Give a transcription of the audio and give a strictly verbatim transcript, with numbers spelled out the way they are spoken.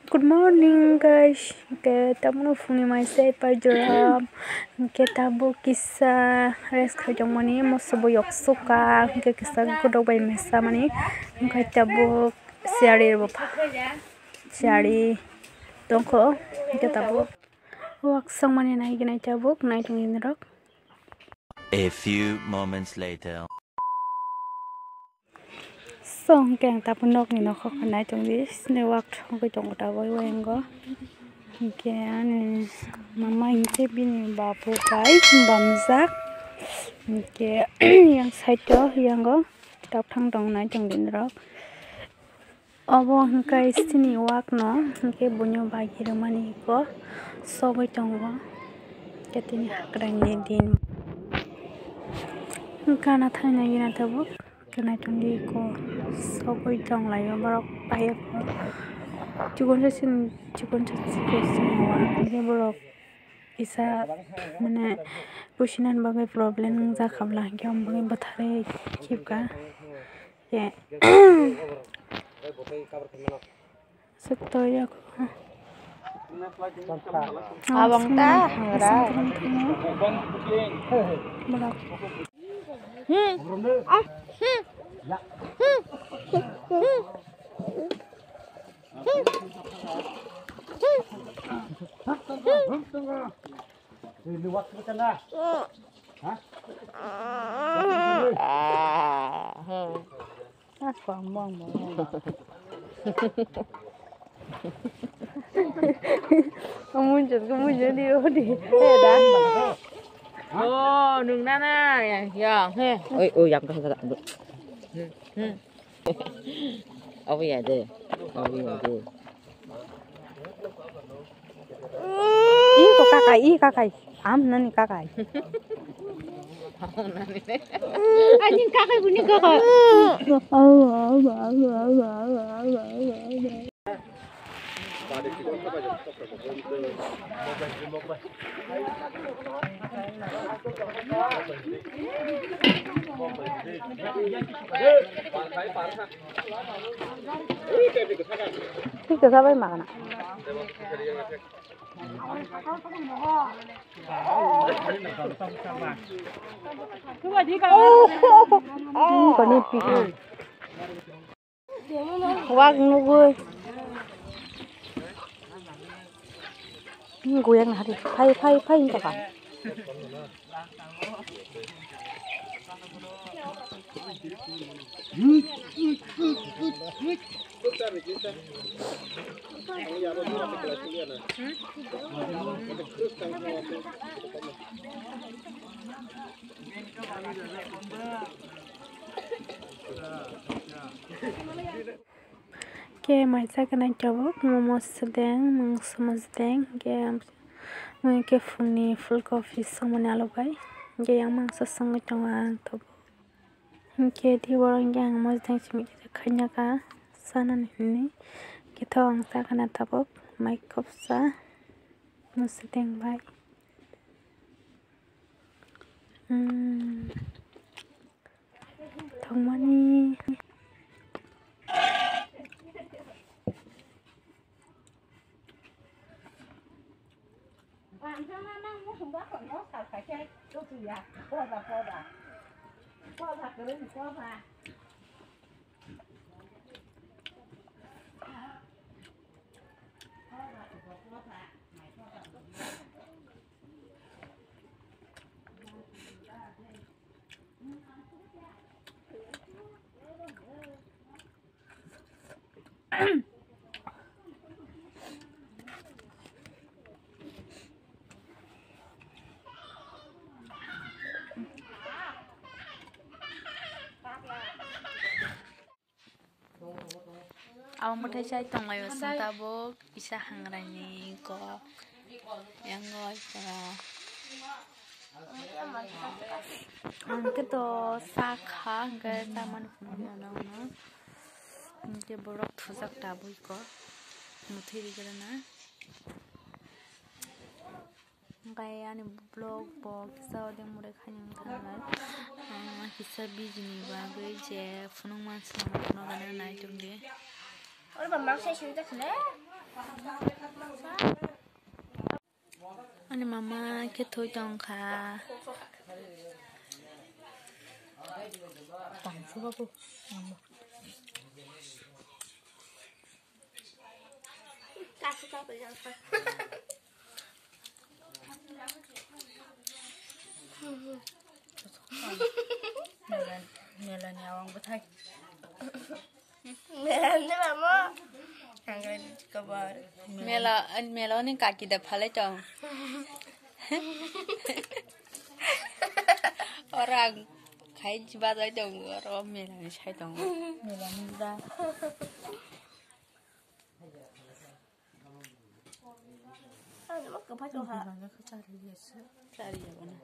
Good morning, guys. Hwnkhe tabukno phungni mai se pai jora. Hwnkhe tabuk kisa rest khai tongmani, moso bo yok suka. Hwnkhe kisa godok bai mesa mani. Hwnkhe tabuk siyari bo pha-, siyari tongkho. Hwnkhe tabuk wak songmani nai gwnai tabuk nai tongni norok. A few moments later. So, hwnkhe ang tabuk nokni nokho khe nai tongdi, sini wak thangwi tongo tabuk o yango. Hwnkhe ani mama hwnkhe bini babu bai bamjak. Hwnkhe yang side o yango tabuk thang tong nai tongdi norok. Obo hwnkhe sini wak no hwnkhe buino bai rwmani eko sogwi tongo. Hwnkhe tini hakrani din gana thainai gina tabuk. Khe naitongdi eko sogwi tonglaio borok paiyakho. Chikonsa chini, chikonsa chikon sini wngkhe borok kisa mane pusinani bagwi problem wngjakha bwla, hinkhe omo bagwi bwtharwi khibkha. Khe. Sotto ya ko. Abang ta hangra. Hmm. Ah. Hmm. Hmm. Hmm. Munjat ko munjat di odi. Oh, nung nana yang yang he. Oi, oi, yang kah kah. Hmm. Apa ya deh? Apa ya deh? Ih, kok kakai, ih, kakai. Am nani kakai. Anjing kakai buni kakai. Thik khe sabai magana. Koni pi. Wak nugui. Goyang hari. Phai, phai, phai, wngkha ka. Khe mai chaknai tabuk momo sodeng, mangso mosdeng, khe, khe phungni full coffee songmani alobai, khe yang mangso songwi tongo ang tabuk. Khe tei borok khe ang mosdeng simi khainaka sanani hinwi, khe tabuk ang chakana tabuk mai khopsa mosodeng bai. Hmm. Thangmani. Abo mwtai chai tonglaio chwng tabuk kisa hangraini kok yango ipora. Ang khe to sa kha, hwnkhe chamani phunukya nangno. Hwnkhe borok thujak tabuk kok mwthwi rigrana. Hwnkhe ani vlog bo kisa odeng murai khaini wngkha, ah, kisa bijini bagwi je phunukma swnamwi phunukgana naitukdi. Oro ba mak sai swijak le. Ani mama khe thwi tong kha. Tangsu babu. Melani awang bwthai. Melani mamo. Hangrani kabar. Mela, mela ni kaki da phalai tong. Orang khai bazai tong, oro mela ni sai tong. Melani da. Ano mo kapai tong ha. Melani kha chari yesa. Chari ya bana.